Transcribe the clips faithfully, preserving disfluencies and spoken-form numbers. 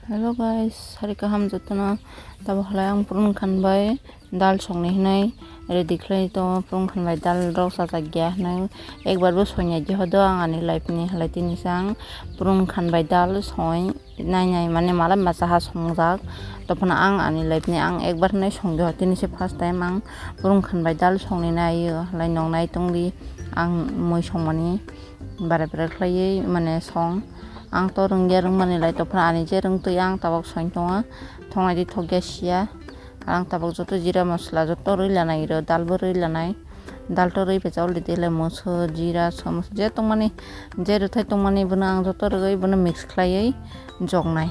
Hello guys, sari kaham jotono. Tabo halai ang purun khan bai dal songni hinai ready khlai tongo. Purun khan bai dal rok chajak ya hinai, ekbar bo songya di hodo ang ani life ni halai tini sang purun khan bai dal song nai nai, mane malai masa ha songjak. Tophano ang ani life ni ang ekbar hinai songdi ho, tini se first time ang purun khan bai dal songni nai yo halai nong nai tongdi ang mui songmani. Bare bare khlaiwi mane song. Ang to rwngya rwngmani lai, tophano ani je rwngtwi ang tabok song tongo. Thongnai di thokya siya. Ang tabok joto jira masala joto rwi lanai, iro dal bo rwi lanai. Dal to rwi phaijak already le moso, jira, somoso je tongmani, je rwthai tongmani bono ang joto rwgwi bono mix khlaiwi joknai.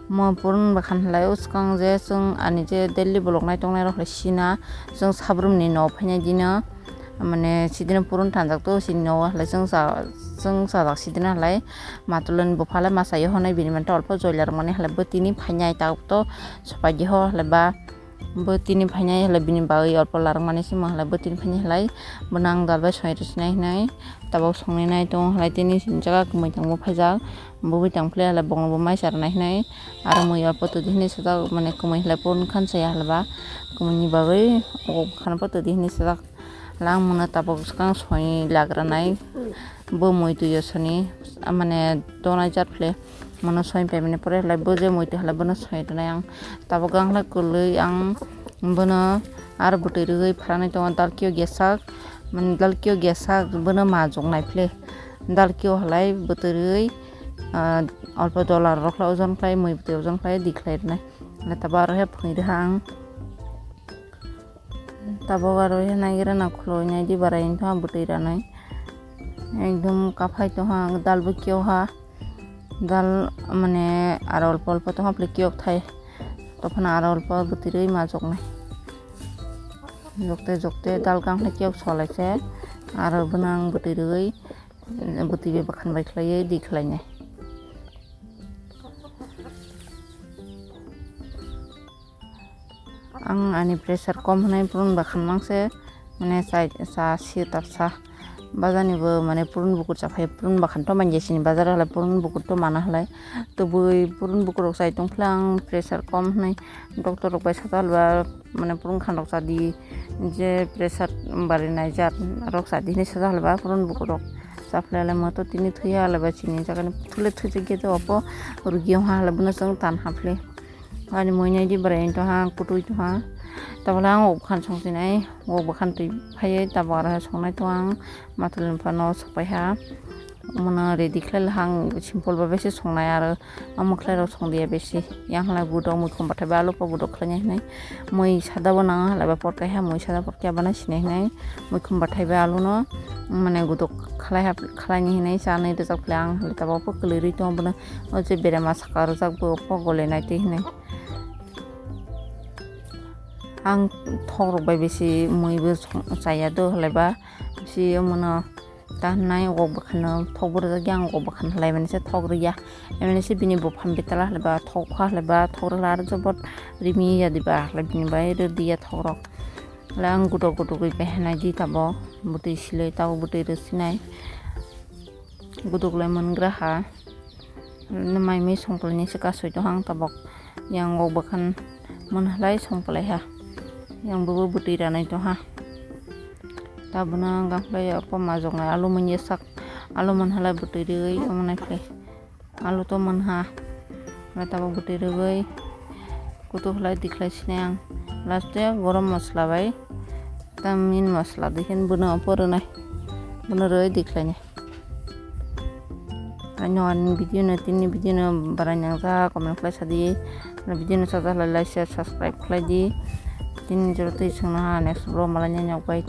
Mo purun bakhan halai o swkang je chwng ani je daily vlog nai tongnai rok halai sina, chwng sabrumni no phainai dino, mane sidino purun thanjak to sini no halai chwng cha-, chwng chajak sidino halai matulani bupha halai masa yo honai bini manta olpo joila rwmani halai bwtwini phainai tabuk to sopai di ho halai ba. Bo tini phainai halai bini bagwi olpo larwkmani se mo halai bo tini phainai halai bono ang dal bai songwi rwsinai hinai tabok songwi nai tongo halai tini sini jaga kwmwi tangbo phaijak bo bai tang philai halai bongni bo mai cha rwnai hinai aro mui olpo twi di hinwi sajak mane kwmwi halai purun khan chaya halai ba kwmwini bagwi o khan pho twi di hinwi sajak. Lang mano tabok swkang soi lagranai bo mui twi soni mane tonai jat phle mano soi paimani pore halai bo je mui twi halai bono soi rwnai ang tabok ang halai kwlwi ang bono aro bwtwi rwgwi pharanai tongo dalkio gesak mane dalkio gesak bono majok nai phle dalkio halai bwtwi rwgwi ah, olpo dolar rok khlai ojon khlai mui bwtwi ojon khlai di khlai rwnai tabok aro he phunui rwha ang. Tabok aro he naigira na khuloi nai di barai wngkha bwtwi ranai ekdom kaphai tongha dal bwkhe o ha dal mane aro olpo olpo tongha bwlai kiyok thai tophano aro olpo bwtwi rwi majoknai jokte jokte dal gang hai kiyok solai se aro bono ang bwtwi rwi bwtwi bai bwkhan bai khlaiwi di khlainai. Ang ani pressure kom hwnwi purun bakhan mangse mane chai cha sio tapsa bazar ni bo mane purun bukur cha phai purun bakhan to manya sini bazar halai purun bukur to mana halai tubui purun bukur rok chai tong phla ang pressure kom hwnwi doctor rok bai sacha halba mane purun khan rok cha di je pressure bari nai jat rok cha di hinwi sacha halba purun bukur rok cha phla le mo to tini thwi halai ba chini jaga ni thule thwi jagya to opo rugi ha halai bono chwng tan ha phli. Ani mui nai di bwrwi tongha, kutui tongha. Tabole ang wok bwkhan songchinai, wok bwkhan twi phaiwi tabuk aro songnai tongo ang. Matwlwini phano sokpaiha. Omono ready khlai laha ang simple bai se songnai aro. Omo khlai rok songdiya besi. Yang hala gudok muikhum bathai bai alu pok gudok khlainai hinwi. Mui sada bo nang hala bai pot kaiha, mui sada pot khe abana sinai hinwi. Muikhum bathai bai alu no mane gudok khlai ha, khlaini hinwi chanwi rwjak phai ang hala tabuk pok kwlwi rwi tongo bono. O je berema saka rwjak bo pok gole nai twi hinwi. Ang thok rok bai bisi mui bo song-, chaya do halai ba bisi omono ta hinai wok bwkhano thok bo rwjak ya ang wok bwkhano halai mani se thok rwya. Emani se bini bupha betala halai ba thok kha halai ba thok rwla aro jobot rimi ya diba halai bini bai rwdi ya thok rok. Halai ang gudok gudok bai bai hinai di tabuk bwtwi silai tabuk bwtwi rwsinai. Guduk lai mangra ha. Mai mui songpalai ni se kasui tong ang tabok. Yang o bwkhan manhalai songpalai ha. Yang bubu bwtwi ranai tong ha. Tabuna gangphlai opo majok nai alu manya sak. Alu manhalai bwtwi riwi omo nai khlai. Alu to manha. Mai tabok bwtwi riwi. Kutu khlai di khlai sinai ang. Last o gorom masla bai. Tam min masla di khen bono opo rwnai. Bono rwi di khlai nai. Ano ani video no tini video no barai nang ja comment khlai sadi. Ano video no sajak lai like share subscribe khlai di. Tini jora twi songna ha next vlog malai nai nok bai.